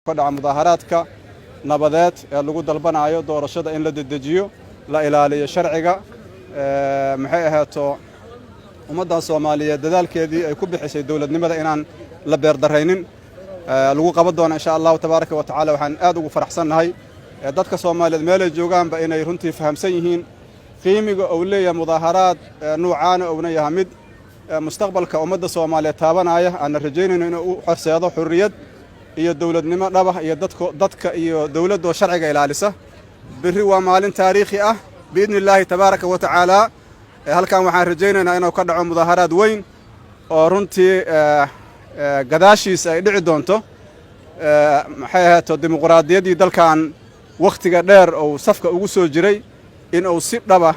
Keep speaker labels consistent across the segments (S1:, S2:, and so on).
S1: Ka dhaca mudaaharaadka nabadeed ee lagu dalbanayo doorashada in la dedejiyo, la ilaaliyo sharciga. Maxay ahaato, ummaddan Soomaaliyeed dadaalkeedii ay ku bixisay dowladnimada inaan la beerdarraynin lagu qaban doono, insha Allahu tabaaraka wa tacala. Waxaan aad ugu faraxsannahay dadka Soomaaliyeed meelay joogaanba inay runtii fahamsan yihiin qiimiga uu leeyahay mudaaharaad nuucaana, uuna yahay mid mustaqbalka ummadda Soomaaliyeed taabanaya, aanna rajaynayno inuu u horseedo xurriyad iyo dowladnimo dhabah iyo dadka iyo dowladdoo sharciga ilaalisa. Berri waa maalin taariikhi ah, biidni Illaahi tabaaraka wa tacaala. Halkan waxaan rajaynaynaa inuu ka dhaco mudaaharaad weyn oo runtii gadaashiisa ay dhici doonto, maxay ahaato, dimuqraadiyaddii dalkan wakhtiga dheer uu safka ugu soo jiray in uu si dhaba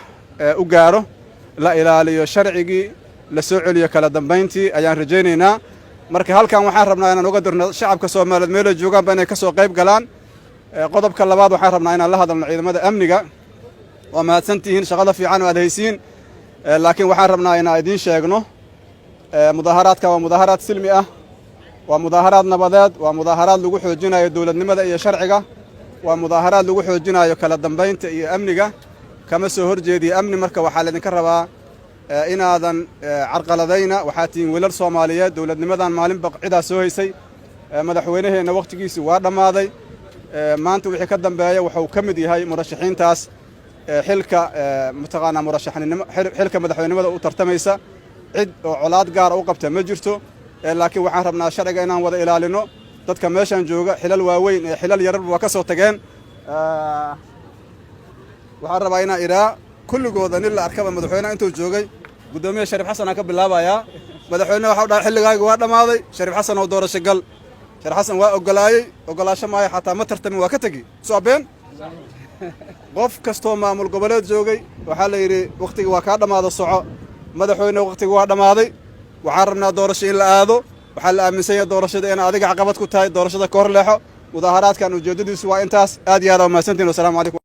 S1: u gaaro, la ilaaliyo sharcigii, la soo celiyo kala dambayntii ayaan rajaynaynaa. Marka halkan waxaan rabnaa inaan uga dirno shacabka Soomaaliyeed meelay joogaanba inay ka soo qayb galaan. Qodobka labaad, waxaan rabnaa inaan la hadalno ciidamada amniga. Waa mahadsantihiin shaqada fiican oo aad haysiin, laakiin waxaan rabnaa inaan idiin sheegno mudaaharaadka waa mudaaharaad silmi ah, waa mudaaharaad nabadeed, waa mudaaharaad lagu xoojinayo dowladnimada iyo sharciga, waa mudaaharaad lagu xoojinayo kala dambaynta iyo amniga. Kama soo horjeediyo amni. Marka waxaa laydinka rabaa inaadan carqaladayna. Waxaa tihiin wiilal Soomaaliyeed. Dowladnimadan maalinba cidaa soo haysay. Madaxweynaheenna wakhtigiisii waa dhammaaday. Maanta wixii ka dambeeya wuxuu ka mid yahay murashaxiintaas xilka, mataqaanaa, murashaxnimo, xilka madaxweynimada u tartamaysa. Cid oo colaad gaara u qabta ma jirto, laakiin waxaan rabnaa sharciga inaan wada ilaalino. Dadka meeshan jooga xilal waaweyn ee xilal yararba waa ka soo tageen. Waxaan rabaa inaan idhaa kulligooda nin la arkaba madaxweyneha intuu joogay, guddoomiye Shariif Xasan aan ka bilaabayaa, madaxweyneha waxau dhahay: "Xilligaaga waa dhammaaday, Shariif Xasan, oo doorasho gal." Shariif Xasan waa ogolaayey, ogolaasho maayo, xataa ma tartamin, waa ka tegi soo been. Qof kastoo maamul goboleed joogay waxaa la yidhi: "Wakhtiga waa kaa dhammaado, soco." Madaxweyne, wakhtiga waa dhammaaday, waxaan rabnaa doorasho in la aado. Waxaa la aaminsan yahay doorashada in adiga caqabad ku tahay. Doorashada ka hor leexo. Mudaaharaadkan ujeeddadiisu waa intaas. Aad iyo aad aa mahadsantihin. Wasalamu calaykum.